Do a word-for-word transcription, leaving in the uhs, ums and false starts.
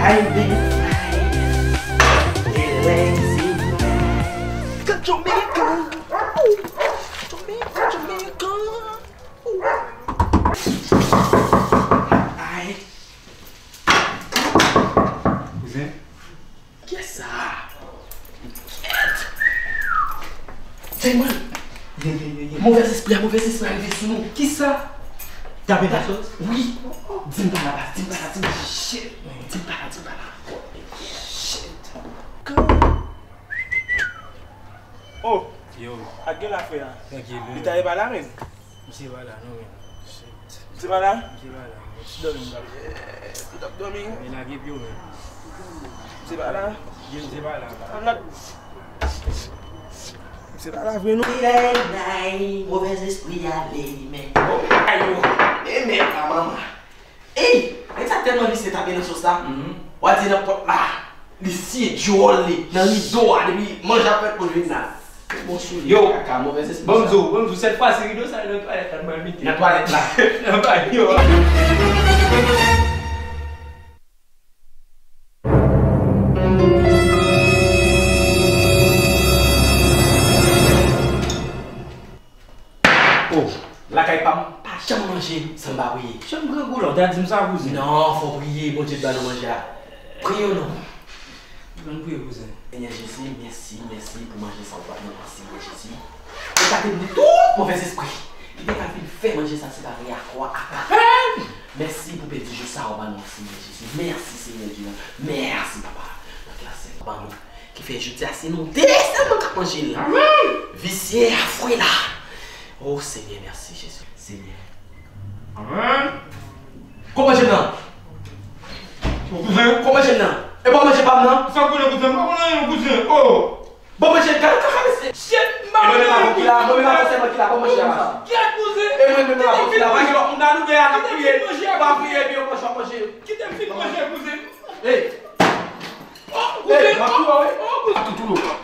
Ay, men, ay, e lazy man. Jamaica. Jamaica, Jamaica. Ay. Kouzen. Kiyès sa? Kiyès? Damon! Ye, ye, ye, ye. Movèzespri a, movèzespri a rive sou nou. Kisa? Tape la? Wi. Di m pa la, baz. Di m pa la, di m pa la. Shit, man. Di m pa la, di m pa la. Shit. Oh! Yo. Ak gen la, frè a. Trankil, wi. Li ta ye pa la, men. Misye pa la non, men. Shit. Misye pa la? Misye pa la, men. Ti dòmi m pral fè. Shit, li t ap dòmi. Men lage pye w, men. Misye pa la? Yo, misye pa la. Ann nòt. Misye pa la vre non. Lènay, movèzespri ale, men. Ayo, men, men, pa manman. Ey, nèg sa tèlman visye tape nan sos la. Mhm. W a di nan pòt la. Li siye djòl li nan rido a depi manje ap fèt pou l vin la. Bon sou li, yo, kaka, movèzespri sa. Ban m di w, ban m di w, sèt fwa si rido sa nan twalèt la, nou pral mete. Nan twalèt la. Nan banyo a. Oh, lakay pa m, pa janm manje san m pa priye. Janm grangou la, w ta di m sa, kouzen. Non, fò w priye, Bondye t ba nou manje a. Priye w non. Ann priye, kouzen. Senyè Jezi, mèsi, mèsi pou manje sa w ba nou an, Senyè Jezi. Ou gade nou tout movèzespri ki te ka vin fè manje sa se pa reyakò a. Mèsi pou pedi jou sa w ba nou an, Senyè Jezi. Mèsi, Senyè Dye. Mèsi, Papa. Nan klas sèl ban nou. Ki fè jodi a se nou de sèlman k ap manje l. Amèn! Visye a fwe la. Oh Senyè, mèsi Jezi. Senyè. Amèn! Kò manje m nan? Bon kouzen. Kò manje m nan? E pa manje pa m nan? Sa w konnen kouzen? M pa konnen anyen kouzen. Oh! Bon manje, gade kaka mesye. Shit, m pa konnen anyen kouzen. E mwen menm avè w ki la, mwen menm avè w sèlman ki la, bon manje a mache. Kèt kouzen. E mwen menm avè w ki la, pa gen lòt moun nan nou de a k ap priye. Pa priye epi yo manje, w ap manje. Kite m fin manje kouzen. Ey! Oh, kouzen! Ey, m ap touye w, wi. Oh, kouzen! M ap touye w.